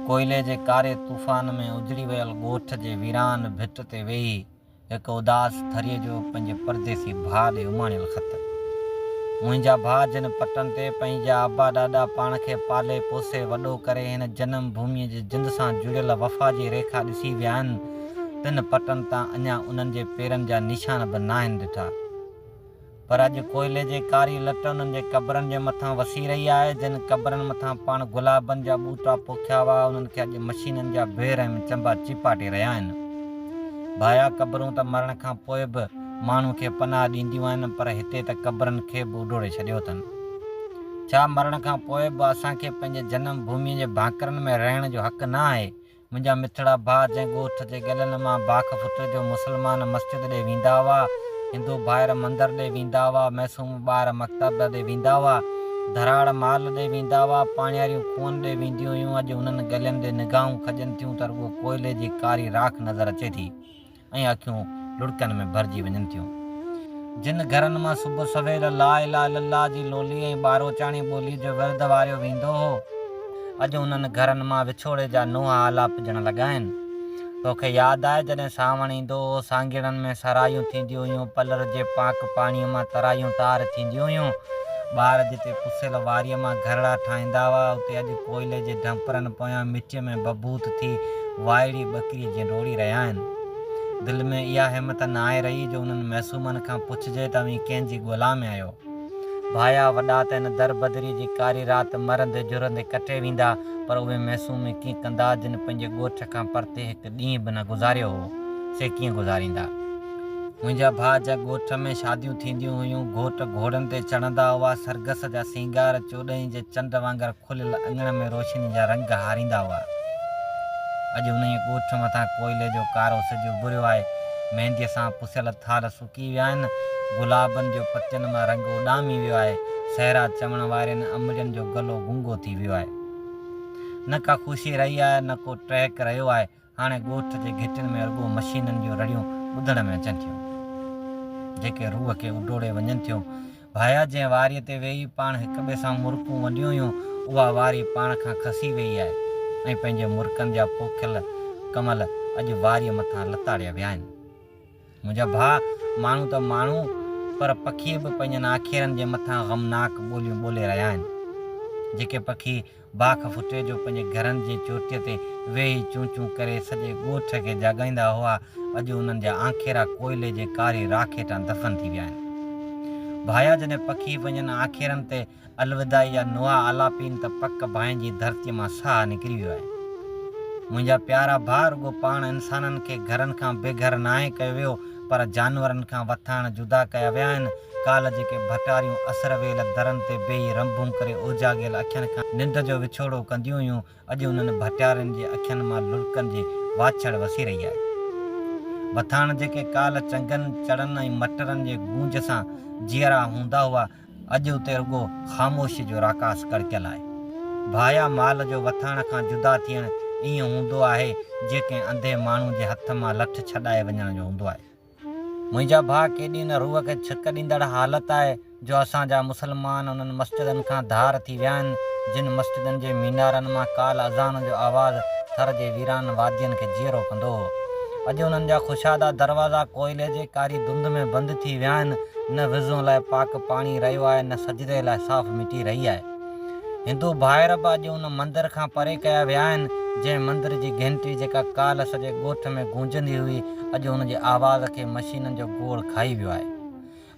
ڪوئلي جي ڪاري طوفان ۾ اجڙي ويل ڳوٺ جي ويران ڀٽ تي ويهي هڪ اداس ٿريء جو پنهنجي پرديسي ڀاء ڏي اماڻيل خط. منهنجا ڀاء جن پٽن تي پنهنجا ابا ڏاڏا پاڻ کي پالي پوسي وڏو ڪري هن جنم ڀوميء جي جند سان جڙيل وفا جي ريکا ڏسي ويا آهن، تن پٽن تان اڃا انهن جي پيرن جا نشان به ناهن ڏٺا. پر اڄ ڪوئلي جي ڪاري لٽ انهن جي قبرن جي مٿان وسي رهي آهي، جن قبرن مٿان پاڻ گلابن جا ٻوٽا پوکيا هئا، انهن کي اڄ مشينن جا بي رحم چنبا چيپاٽي رهيا آهن. ڀايا قبرون ته مرڻ کان پوء به ماڻهو کي پناهه ڏينديون آهن، پر هتي ته قبرن کي به اڊوڙي ڇڏيو اٿن. ڇا مرڻ کان پوء به اسان کي پنهنجي جنم ڀوميء جي ڀاڪرن ۾ رهڻ جو حق نه آهي؟ منهنجا مٺڙا ڀاء جنهن ڳوٺ جي ڳلن مان باک ڦٽ جو مسلمان مسجد ڏي ويندا هئا، هندو ڀائر مندر ڏي ويندا هئا، معصوم ٻار مڪتب ڏي ويندا هئا، ڌراڙ مال ڏي ويندا هئا، پاڻياريون کوهن ڏي وينديون هيون، اڄ انهن ڳلين ڏي نگاهون کڄن ٿيون ته رڳو ڪوئلي جي ڪاري راک نظر اچي ٿي. ۽ اکيون لڙڪن ۾ ڀرجي وڃن ٿيون. جن گهرن مان صبح سويل لا اله الا الله جي لولي ۽ ٻاروچاڻي ٻوليء جو ورد واريو ويندو هو، اڄ انهن گهرن مان وڇوڙي جا نوحا آلاپجڻ لڳا آهن. توکي ياد آهي جڏهن سانوڻ ايندو هو، سانگيئڙن ۾ سرايون ٿينديون هيون، پلر جي پاڪ پاڻيء مان ترايون تار ٿينديون هيون، ٻار جتي پسيل واريء مان گهرڙا ٺاهيندا هئا، اتي اڄ ڪوئلي جي ڍنپرن پويان مٽيء ۾ ڀڀوت ٿي وائڙي ٻڪريء جيئن ڊوڙي رهيا آهن. دل ۾ اها همت ناهي رهي جو انهن معصومن کان پڇجي ته اوهين ڪنهن جي ڳولا ۾ آهيو؟ ڀايا وڏا ته هن دربدريء جي ڪاري رات مرندي جهرندي ڪٽي ويندا، پر اهي معصوم ڪيئن ڪندا جن پنهنجي ڳوٺ کان پرتي هڪ ڏينهن به نه گذاريو هو، سي ڪيئن گذاريندا؟ منهنجا ڀاء جا ڳوٺ ۾ شاديون ٿينديون هيون، گهوٽ گهوڙن تي چڙهندا هئا، سرگس جا سينگار چوڏهين جي چنڊ وانگر کليل اڱڻ ۾ روشني جا رنگ هاريندا هئا. اڄ انهيء ڳوٺ مٿان ڪوئلي جو ڪارو سج اڀريو آهي. مينديء سان پسيل ٿالهه سڪي ويا آهن. گلابن جو پتين مان رنگ اڏامي ويو آهي. سهرا چوڻ وارين امڙين جو گلو گونگو ٿي ويو آهي. نه ڪا خوشي رهي آهي، نه ڪو ٽهڪ رهيو آهي. هاڻي ڳوٺ جي گهٽين ۾ رڳو مشينن جون رڙيون ٻڌڻ ۾ اچن ٿيون، جيڪي روح کي اڊوڙي وڃن ٿيون. ڀايا جنهن واريء تي ويهي پاڻ هڪ ٻئي سان مرڪون ونڊيون هيون، اها واري پاڻ کان کسي ويئي آهي ۽ پنهنجي مرڪن جا پوکيل ڪنول اڄ واريء مٿان لتاڙيا ويا آهن. منهنجا ڀاء، ماڻهو ته ماڻهو پر پکي به پنهنجن آکيرن جي مٿان غمناڪ ٻوليون ٻولي رهيا آهن. جيڪي پکي باک ڦٽي جو پنهنجي گهرن جي چوٽيء تي ويهي چون چون ڪري سڄي ڳوٺ کي جاڳائيندا هئا، اڄ انهن جا آکيرا ڪوئلي جي ڪاري راک هيٺان دفن ٿي ويا آهن. ڀايا جڏهن پکي پنهنجن آکيرن تي الوداعي جا نوحا آلاپين ته پڪ ڀانئجي ڌرتيء مان ساهه نڪري ويو آهي. منهنجا پيارا ڀاء رڳو پاڻ انسانن کي گهرن کان بي گهر ناهي ڪيو ويو پر جانورن کان وٿاڻ جدا ڪيا ويا آهن. ڪالهه جيڪي ڀٽاريون اسر ويل درن تي بيهي رنڀون ڪري اوجاڳيل اکين کان ننڊ جو وڇوڙو ڪنديون هيون، اڄ انهن ڀٽيارين جي اکين مان لڙڪن جي واڇڙ وسي رهي آهي. وٿاڻ جيڪي ڪالهه چنگن، چڙن ۽ مٽرن جي گونج سان جيئرا هوندا هئا، اڄ اتي رڳو خاموشيء جو راڪاس ڪڙڪيل آهي. ڀايا مال جو وٿاڻ کان جدا ٿيڻ ائين هوندو آهي، جيئن ڪنهن انڌي ماڻهو جي هٿ مان لٺ ڇڏائي وڃڻ جو هوندو آهي. منهنجا ڀاء ڪيڏي نه روح کي ڇڪ ڏيندڙ حالت آهي جو اسان جا مسلمان انهن مسجدن کان ڌار ٿي ويا آهن، جن مسجدن جي مينارن مان ڪالهه اذان جو آواز ٿر جي ويران وادين کي جيئرو ڪندو هو. اڄ انهن جا خوشادا دروازا ڪوئلي جي ڪاري ڌنڌ ۾ بند ٿي ويا آهن. نه وضو لاء پاڪ پاڻي رهيو آهي نه سجدي لاء صاف مٽي رهي آهي. هندو ڀائر به اڄ ان مندر کان پري ڪيا ويا آهن، جنهن مندر جي گهنٽي جيڪا ڪالهه سڄي ڳوٺ ۾ گونجندي هئي، اڄ ان جي آواز کي مشينن جو گوڙ کائي ويو آهي.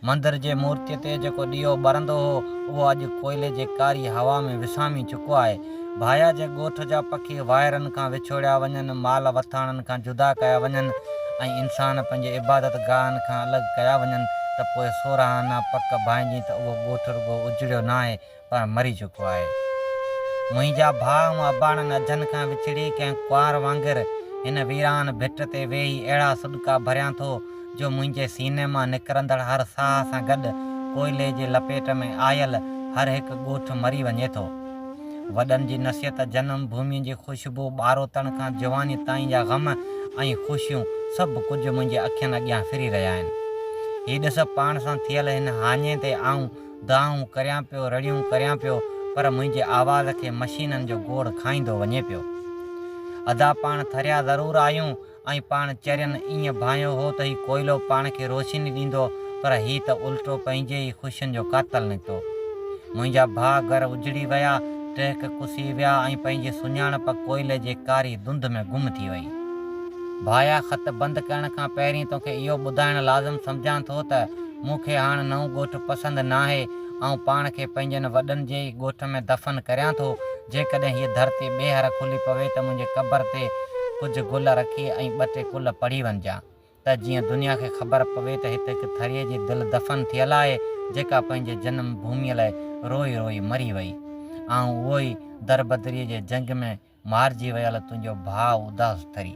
مندر جي مورتيء تي جيڪو ڏيئو ٻرندو هو، اهو اڄ ڪوئلي جي ڪاري هوا ۾ وسامي چڪو آهي. ڀايا جي ڳوٺ جا پکي واهيرن کان وڇوڙيا وڃن، مال وٿاڻن کان جدا ڪيا وڃن ۽ انسان پنهنجي عبادت گاهن کان الڳ ڪيا وڃن ته پوء سورهانا پڪ ڀانئجين ته اهو ڳوٺ رڳو اجڙيو ناهي پر مري چڪو آهي. منهنجا ڀاء آئون اباڻن اجهن کان وڇڙي ڪنهن ڪنوار وانگر هن ويران ڀٽ تي ويهي اهڙا سڏڪا ڀريان ٿو جو منهنجي سيني مان نڪرندڙ هر ساهه سان گڏ ڪوئلي جي لپيٽ ۾ آيل هر هڪ ڳوٺ مري وڃي ٿو. وڏن جي نصيحت، جنم ڀوميء جي خوشبو، ٻاروتڻ کان جوانيء تائين جا غم ۽ خوشيون سڀ ڪجهه منهنجي اکين اڳيان ڦري رهيا آهن. هي ڏس پاڻ سان ٿيل هن هاڃي تي آئون دانهون ڪريان پيو، رڙيون ڪريان پيو، پر منهنجي آواز کي مشينن جو گوڙ کائيندو وڃي پيو. ادا پاڻ ٿريا ضرور آهيون ۽ پاڻ چرين ائين ڀانيو هو ته هي ڪوئلو پاڻ کي روشني ڏيندو پر هي ته الٽو پنهنجي ئي خوشين جو قاتل نڪتو. منهنجا ڀاء گهر اجڙي ويا، ٽهڪ ڪسي ويا ۽ پنهنجي سڃاڻپ ڪوئلي جي ڪاري ڌنڌ ۾ گم ٿي وئي. ڀايا خط بند ڪرڻ کان پهرين توکي اهو ٻڌائڻ لازم سمجهان ٿو ته مون کي هاڻ نئون ڳوٺ پسند ناهي، آئون پاڻ کي پنهنجن وڏن جي ئي ڳوٺ ۾ دفن ڪريان ٿو. جيڪڏهن هيء ڌرتي ٻيهر کلي پوي ته منهنجي قبر تي ڪجهه گل رکي ۽ ٻه ٽي قل پڙهي وڃجان ته جيئن دنيا کي خبر پوي ته هت هڪ ٿريء جي دل دفن ٿيل آهي، جيڪا پنهنجي جنم ڀوميء لاء روئي روئي مري وئي. آئون اهو ئي دربدريء جي جنگ ۾ مارجي ويل تنهنجو ڀاء اداس ٿري.